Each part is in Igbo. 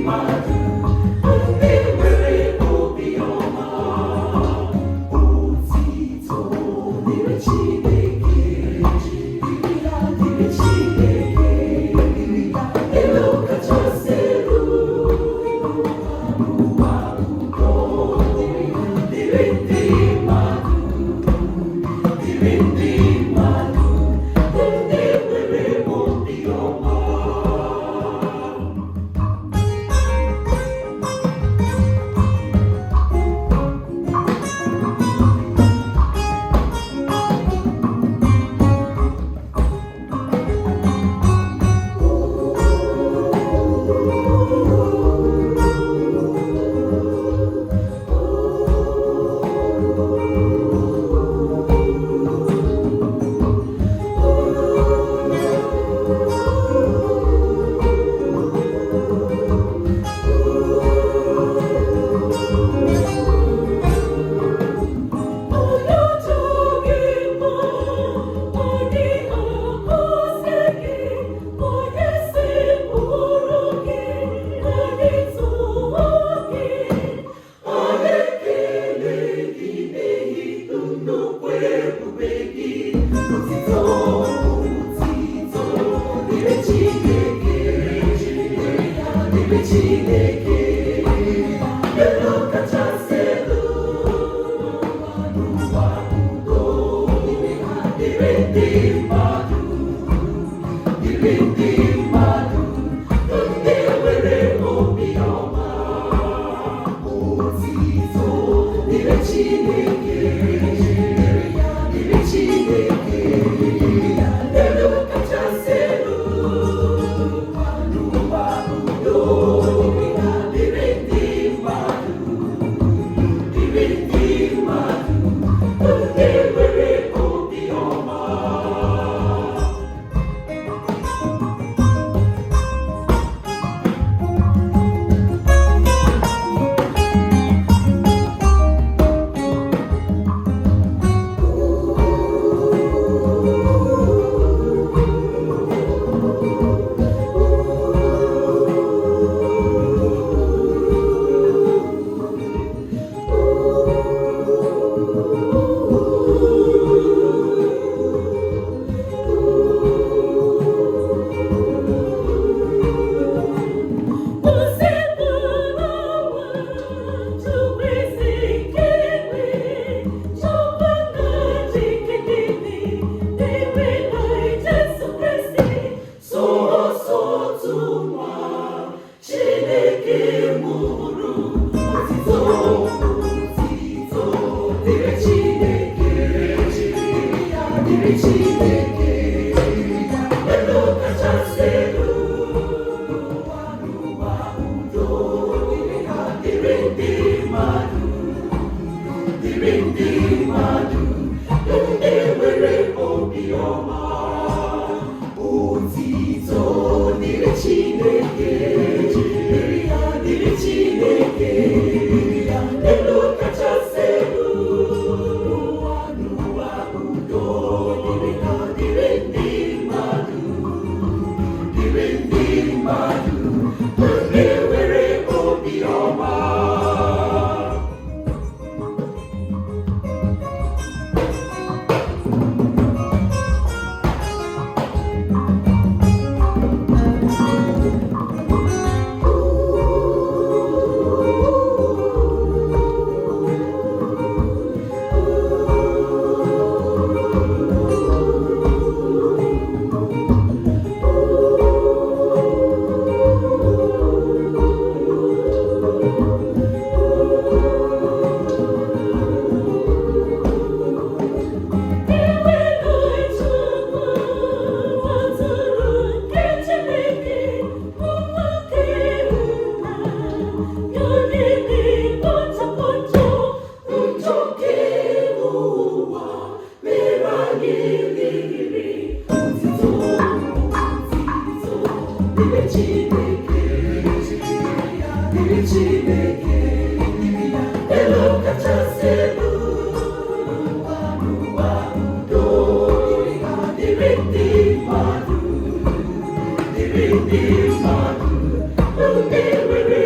Mmadụ ndị nwere obiọma. Otito dịrị Chineke, dịrị ya, dịrị Chineke, dịrị ya, elu kachasị elu n'ụwa, udo dịrị ya, dịrị ndị mmadụ, dịrị ndị mmadụ ndị nwere obiọma. Onye ọjọọ gị mma, onye akọzi gị, onye sepụrụ gị, onye tụọ gị, onye kele gị n'ihi nnukwu ebube gị. Otito, otito, dịrị Chineke, dịrị Chineke, elu kachasị elu n'ụwa, udo dịrị ndị mmadụ, dịrị ndị mmadụ ndị nwere obiọma. Otito dịrị Chineke, dịrị Chineke, elu kachasị elu n'ụwa, udo dịrị ndị mmadụ, dịrị ndị mmadụ ndị nwere obiọma. Sọọsọ otu nwa Chineke mụrụ. Otito, otito dịrị Chineke, dịrị Chineke, elu kachasị elu n'ụwa, udo dịrị ndị mmadụ, dịrị ndị mmadụ ndị nwere obiọma. Otito dịrị Chineke, dịrị ya, dịrị Chineke, elu kachasị elu n'ụwa, n'ụwa udo dịrị ha, dịrị ndị mmadụ, dịrị ndị mmadụ ndị nwere obiọma. Chineke, elu kachasị elu n'ụwa, udo dịrị ndị mmadụ, dịrị ndị mmadụ ndị nwere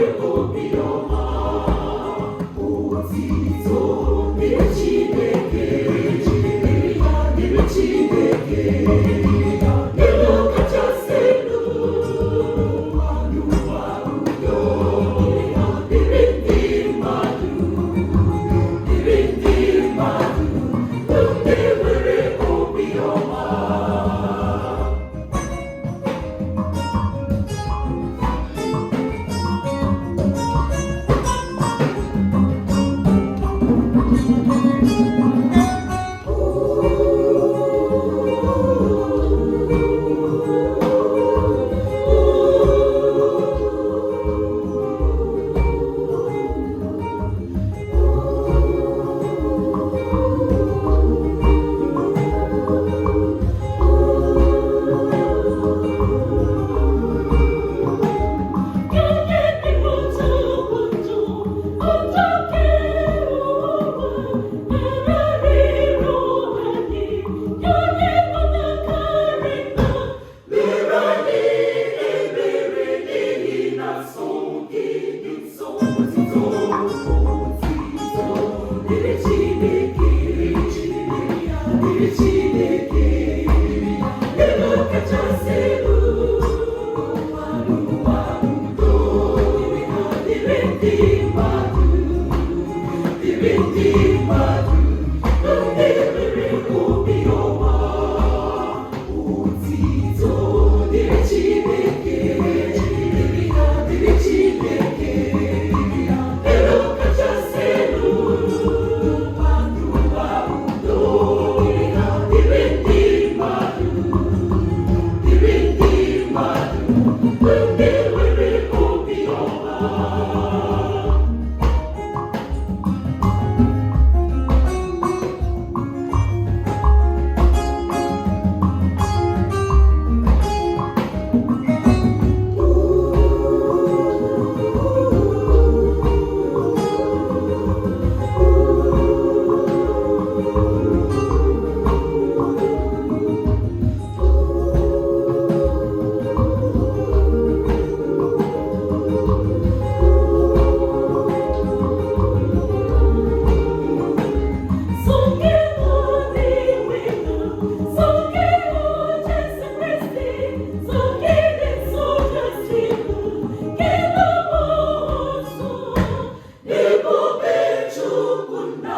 Ebube Chukwu nna,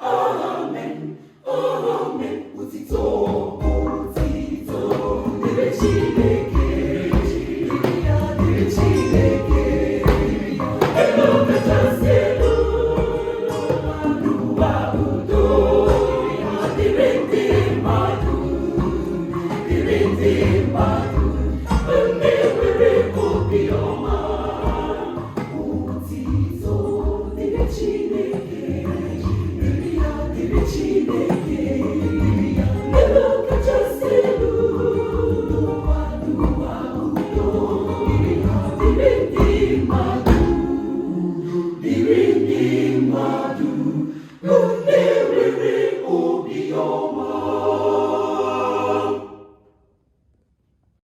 amen, amen. Otito, otito dịrị Chineke, dịrị ya, dịrị Chineke. Elu kachasị elu, n'ụwa udo dịrị ndị mmadụ, dịrị ndị mmadụ, ndị nwere obiọma. Otito dịrị Chineke, dịrị ya, dịrị Chineke.